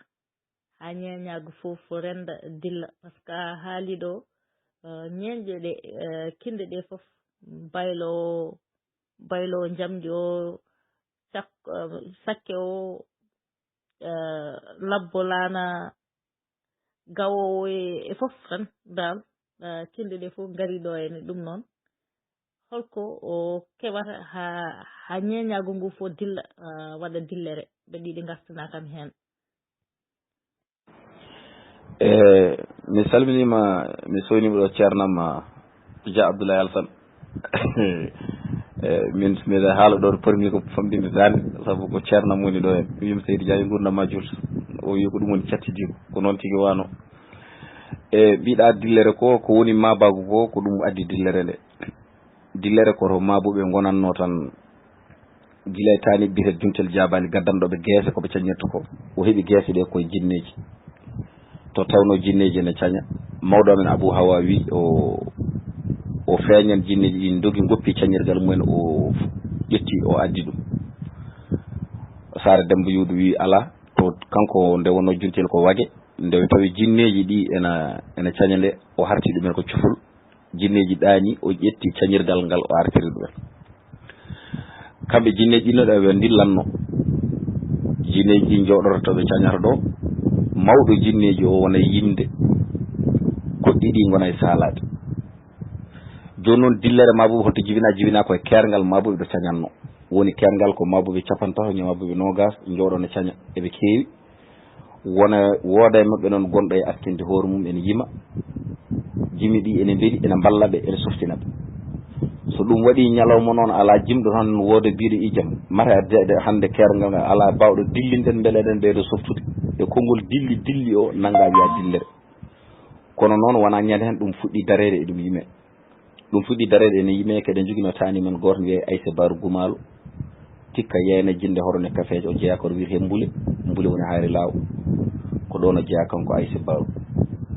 haa ñeeñaagu fof rennda dilla? Par ce que a haaliɗo, eh, ñeeñɗe ɗe, eh, kinɗe ɗe fof, baylo, baylo njamndi o, sak-, eh, sakke o, eh, labbo laana, gawoowo e, e fof tan, dal, eh, kinɗe ɗe fof ngari ɗo henne. Ɗum noon, holko o kewata haa, haa ñeeñaagu ngu fof dilla, eh, waɗa dillere, ɓe ɗiɗi ngartana kam heen. E, mi salminiima, mi soyniima ɗo ceernam, ah, Dia Abdoulaye Alassane. E, min, mbiɗa haala ɗo, premier ko famɗi mi daande, sabu ko ceernam woni ɗo heen. Mi wiima Seydi Dia, yo nguurndam ma juut. O wi ko ɗum woni catti diigo. Ko noon tigi wano. E, mbiɗa dillere ko, ko woni maabaagu ko, ko ɗum addi dillere nde. Dillere ko to maabuɓe ngonatno tan, gila e taani biyeteeɗo Juntel Jaabaani gaddanɗo ɓe geese ko ɓe cañirta ko. O heɓi geese ɗe koye jinneeji. To tawno jinneeji ene caña, mawɗo amen Abuu Hawaa wi o, o feeñan jinneeji ɗi, ndogi ngoppi cañirgal mumen, o ƴetti, o addi ɗum. Saare Demba Yuudu wi alaa, to kanko nde wonno Juntel ko wage, nde o tawi jinneeji ɗi ena, ena caña nde, o harti ɗumen ko cuful. Jinneeji ɗaani, o ƴetti cañirgal ngal, o artiri ɗumen. Kamɓe jinneeji ɗinno ɗo ɓe ndillanno. Jinneeji ɗi njooɗoto to ɓe cañata ɗo. Mawɗo jinneeji o wona yimde. Goɗɗi ɗi ngona e saalaade. Jooni noon dillere maabuɓe holto jibina, jibina koye keerngal maabuɓe ɓe cañatno. Woni keerngal ko maabuɓe capanɗe tati, maabuɓe noogaas, njooɗo ne caña. Eɓe keewi. Wona, wooda e maɓɓe noon gonɗo e askinde hoore mum ene yima. Jimi ɗi ene mbeli, ene mballa ɓe, ene softina ɓe. So ɗum waɗi ñalawma noon, alaa jimɗo tan wooda biiɗo ijam. Mata adde hannde keerngal ngal, alaa baawɗo dillinɗen mbele eɗen ɓeydo softude. E konngol dilli, dilli o nannga wiya dillere. Kono noon wonaa ñande heen ɗum fuɗɗi dareede e ɗum yimee. Ɗum fuɗɗi dareede ene yimee, keɗen njogino taani men gooto wiyee Ayse Baaru Gumaalo. Tikka yeeyna jinnde hoto ne kafeeje, o jeyaa koto wiyetee Mbule. Mbule woni Hayre Laaw. Ko ɗoon o jeyaa kanko Ayse Baaru.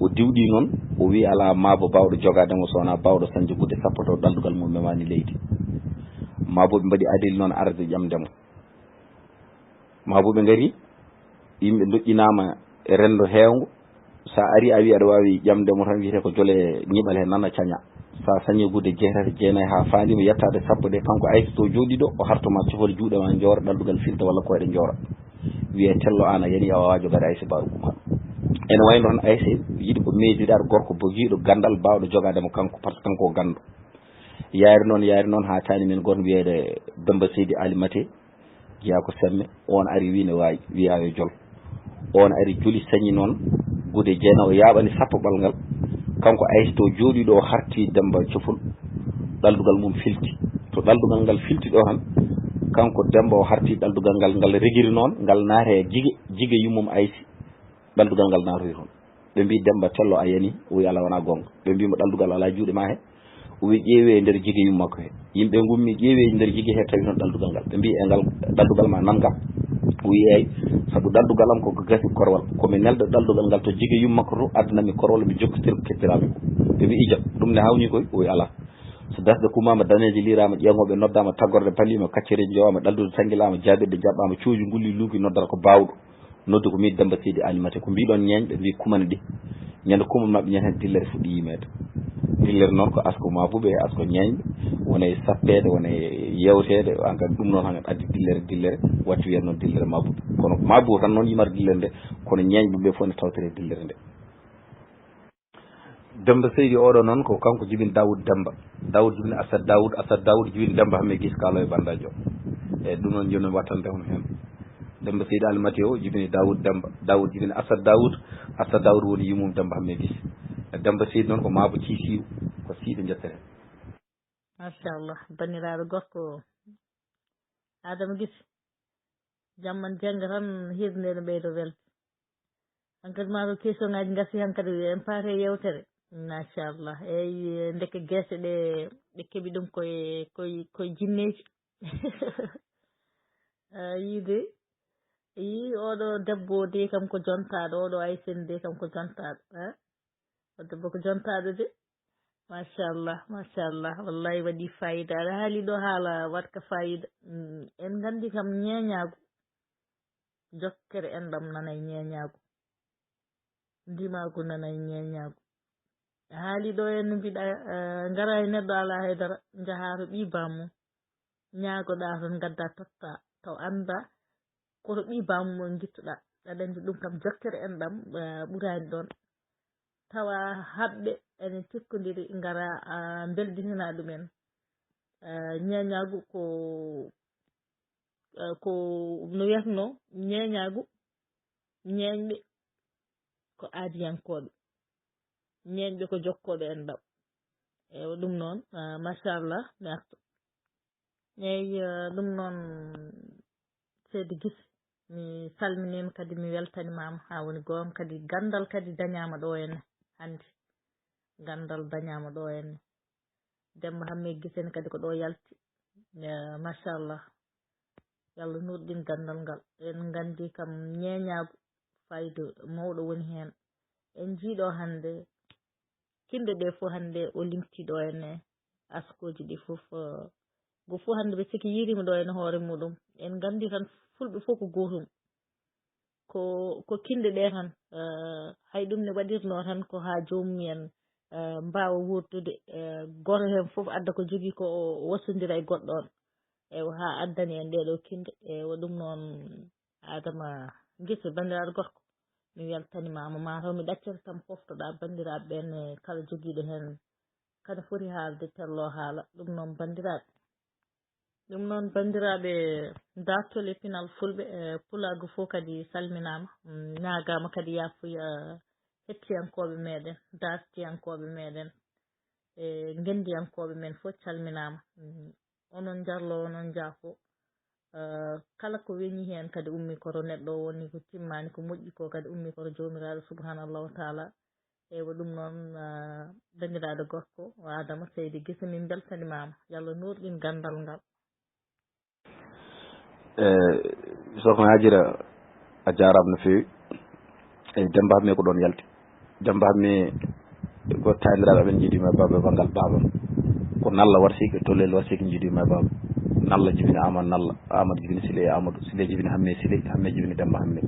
O diwɗii noon, o wii alaa maabo baawɗo jogaade mo so wonaa baawɗo sañde gudde sappo taw ɗaldugal mum memaani leydi. Maabo ɓe mbaɗi adil noon arde ƴamde mo. Maabuɓe ngari, yimɓe ndoƴƴinaama e renndo heewngo. So a arii, a wii aɗa waawi ƴamde mo tan, wiyetee ko jole ñiɓal he nana caña. So a sañii gudde jeetati, jeenayi haa faandiima yettaade sappo ɗe, kanko Aysa to jooɗii ɗo, o harto ma cofal juuɗe ma njoora, ɗaldugal filta walla koyɗe njoora. Wiyee tello aan a yanii, a waawaa jogaade Aysa Baaru Gumaalo. Ene wayi noon, Ayse yiɗi ko meediɗaɗo gorko bogiiɗo ganndal, baawɗo jogaade mo kanko, par ce que kanko o ganndo. Yaari noon, yaari noon, haa taani men goto wiyeede Demba Seydi Alimate, jeyaa ko Semme, oon ari wi ne waawi, wiyaa yo jol. Oon ari joli sañi noon, gude jeenayi o yaaɓani sappo ɓalngal. Kanko Ayse to jooɗiiɗo o harti Demba Cofol, ɗaldugal mum filti. To ɗaldugal ngal filti ɗo tan, kanko Demba o harti ɗaldugal ngal, ngal regiri noon, ngal naata e jige, jige yummum Ayse. Ɗaldugal ngal naatoyi toon. Ɓe mbii, "Demmba, tello, a yani?" O wii, "Alaa, wonaa goonga." Ɓe mbii mo, "Ɗaldugal alaa juuɗe maa he?" O wii, "Ƴeewee e nder jige yumma makko he." Yimɓe ngummii, ƴeewee e nder jige he, tawi toon ɗaldugal ngal. Ɓe mbii, "E ngal ɗaldugal ma nan kam?" O wii, "Eey, sabu ɗaldugal am ko ko gasi korwal. Ko mi nelda ɗaldugal ngal to jige yumma makko to, addanammi korwal, mi jokkitira ko keddiraami ko." Ɓe mbii, "Ijo, ɗum ne haawnii koy?" O wii, "Alaa. So dasɗe kumaama, daneeje liiraama, ƴeeŋooɓe noddaama, taggorɗe paliima, kaccereeji njowaama, ɗaldude tanngilaama, jaaɓirɗe jaɓɓaama, cooji ngulli luuki, noddata ko baawɗo." Noddi ko min Demba Seydi Alimate, ko mbiɗon ñeeñɓe, mbi kumana ɗi. Ñande kumana maɓɓe ñande hen dillere fuɗɗi yimeede. Dillere noon ko asko maabube, asko ñeeñɓe, wona e sappeede, wona e yewteede, an kadi ɗum noon han addi dillere, dillere, watti wiyat noon dillere maabube. Kono maabubo tan noon yimata dillere nde, kono ñeeñɓe ɓe fof ne tawtore e dillere nde. Demba Seydi oɗo noon ko kanko jibini Daoud Demba. Daoud jibini Assad Daoud, Assad Daoud jibini Demba Hamme Gis Kaalo e Bandajo. E ɗum noon jooni wattande on heen. Demba Seydi Alimati o jibini Daoud Demba, Daoud jibini Assad Daoud, Assad Daoud woni yumum Demba Hamme Gis. Demba Seydi noon ko maabo ciisiw, ko siiɗo njettere. Machallah, banniraaɗo gorko Adama Gis. Jamman jannga tan, hirde nde no ɓeydo welde. Hankadi ma ko question ngaji ngasi hankadi en paate yewtere. Machallah. Eyyi, ndeke gese ɗe, ɓe keɓi ɗum koye, koye, koye jinneeji. A yii de, yii oɗo debbo de kam ko jontaɗo, oɗo Aysen de kam ko jontaɗo, eh? O debbo ko jontaɗo de. Machallah, machallah. Wallahi waɗi fayida. Aɗa haali ɗo haala waɗka fayida. Mm, en nganndi kam ñeeñaagu. Jokkere enɗam nanay ñeeñaagu. Ndimaagu nanay ñeeñaagu. A haali ɗo en no mbiɗa, eh, ngara e neɗɗo alaa haydara, njahaa to ɓii baammum. Ñaagoɗaa tan ngaddaa tottaa. Taw anndaa ko to ɓii baammum on ngittuɗaa. Aɗa anndi ɗum kam jokkere enɗam, eh, ɓuraani ɗoon. Tawa haɓɓe ene cikkondiri ngara, ah, mbelditina ɗumen. Ah, ñeeñaagu ko, ah, ko no wiyatnoo, ñeeñaagu, ñeeñɓe ko aadiyankooɓe, ñeeñɓe ko jokkooɓe enɗam. Ewa, ɗum noon, ah, machallah, mi artu. Eyi, eh, ɗum noon, seydi Gisi, mi salminiima kadi, mi weltanimaama haa woni goonga kadi, ganndal kadi dañaama ɗo henne hannde. Ganndal dañaama ɗo henne. Demmba Hammee Gisi en kadi ko ɗo yalti. Eh, machallah. Yo Allah nuurɗin ganndal ngal. En nganndi kam ñeeñaagu fayida mawɗo woni heen. En njii ɗo hannde kinɗe ɗe fof hannde o limti ɗo ene askooji ɗi fof, eh, go fof hannde ɓe siki yiirima ɗo ene hoore muɗum. En nganndi tan fulɓe fof ko gootum. Ko, ko kinɗe ɗe tan, eh, hay ɗum ne waɗirno tan ko haa joomum en, eh, mbaawa wuurdude, eh, gooto heen fof adda ko jogii ko o wasondira e goɗɗo on. Ewa, haa addani en ɗee ɗoo kinɗe. Ewa, ɗum noon, Adama Gise, banndiraaɗo gorko, mi weltanimaama. Maa taw mi ɗaccete tan poftoɗaa banndiraaɓe ɓeen, eh, kala jogiiɗo heen kadi foti haalde tello haala. Ɗum noon, banndiraaɓe, ɗum noon, banndiraaɓe, daartol e pinal fulɓe, eh, pulaagu fof kadi salminaama, mm, ñaagaama kadi yaafuya, eh, hettiyankooɓe meeɗen, daartiyankooɓe meeɗen, e ngenndiyankooɓe men fof calminaama. Mm, onon njarlo, onon njaafo. Eh, kala ko weñi heen kadi ummi koto neɗɗo o woni ko timmaani, ko moƴƴi ko kadi ummi koto Joomiraaɗo Subhaanahu wa Taala. Ewa, ɗum noon, eh, banndiraaɗo gorko o Adama Seydi Gise, min mbeltanimaama. Yo Allah nuurɗin ganndal ngal. Eh, Sokhna Hajira, a jaaraama no feewi. Eyi, Demmba Hammee ko ɗoon yalti. Demmba Hammee ko taaniraaɓe amen, njiidiima e baaba e banngal baaba. Ko Nalla Warsiike, Tollel Warsiike, njiidiima e baaba. Nalla jibini Aamadu Nalla, Aamadu jibini Sile e Aamadu, Sile jibini Hammee Sile, Hammee jibini Demmba Hammee.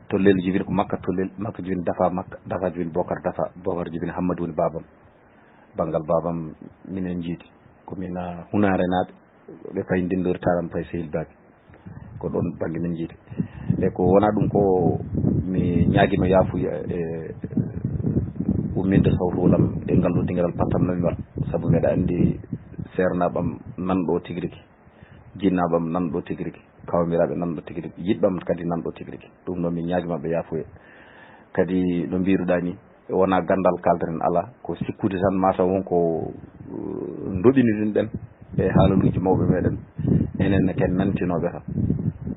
Tollel jibini ko Makka Tollel, Makka jibini Dafa Makka, Dafa jibini Bookar Dafa, Bookar jibini Hammadi woni baabam. Banngal baabam minen njiidi. Ko min, ah, Hunaare naaɓe, ɓe payi Ndindoori Taaram payi Sehil Baabi. Ko ɗoon bannge min njiidi. E ko wonaa ɗum ko mi ñaagino yaafuya e umminde sawtuwol am e ngal ɗo dingiral pattam no mi waɗ, sabu mbeɗa anndi seernaaɓe am nan ɗo tigi rigi, jinnaaɓe am nan ɗo tigi rigi, kawmiraaɓe nan ɗo tigi rigi, yiɗɓe am kadi nan ɗo tigi rigi. Ɗum noon mi ñaagi maɓɓe yaafuya. Kadi no mbiruɗaa ni, wonaa ganndal kaaldaten alaa, ko sikkude tan mataw won ko uh, ndoɓini ɗum ɗen e haalaluuji mawɓe meɗen, enen ne ken nantinooɓe tan,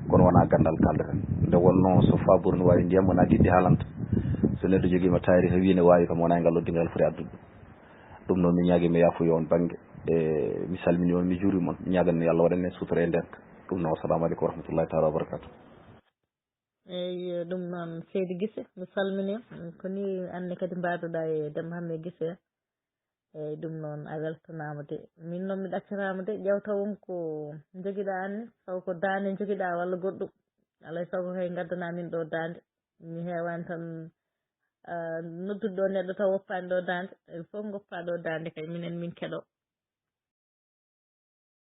kono wonaa ganndal kaaldaten. Nde wonnoo so faabuuru no waawi ndiyam wonaa giɗɗi haalanta. So neɗɗo jogiima taariha wii ne waawi kam wonaa e ngal ɗo dingiral foti addude ɗum. Ɗum noon mi ñaagi mi yaafuya on bannge. E mi salmini on, mi juuri mon, mi ñaagan yo Allah waɗan en sutura e ndeenka. Ɗum noon, assalamu aleykum wa rahmatullahi taala wa barakatuh. Eyyi, ɗum noon seydi Gise, mi salmini. Ko ni anne kadi mbaɗuɗa e Demba Hamme Gise. Eyyi, ɗum noon a weltanaama de. Min noon mi ɗaccataama de, ƴewta won ko njogiɗa anne, taw ko daande njogiɗa walla goɗɗum. Alay sago kay ngaddana min ɗo daande. Mi heewani tan ah, noddude ɗo neɗɗo taw woppaani ɗo daande. Fof goppa ɗo daande kay minen min keɗo.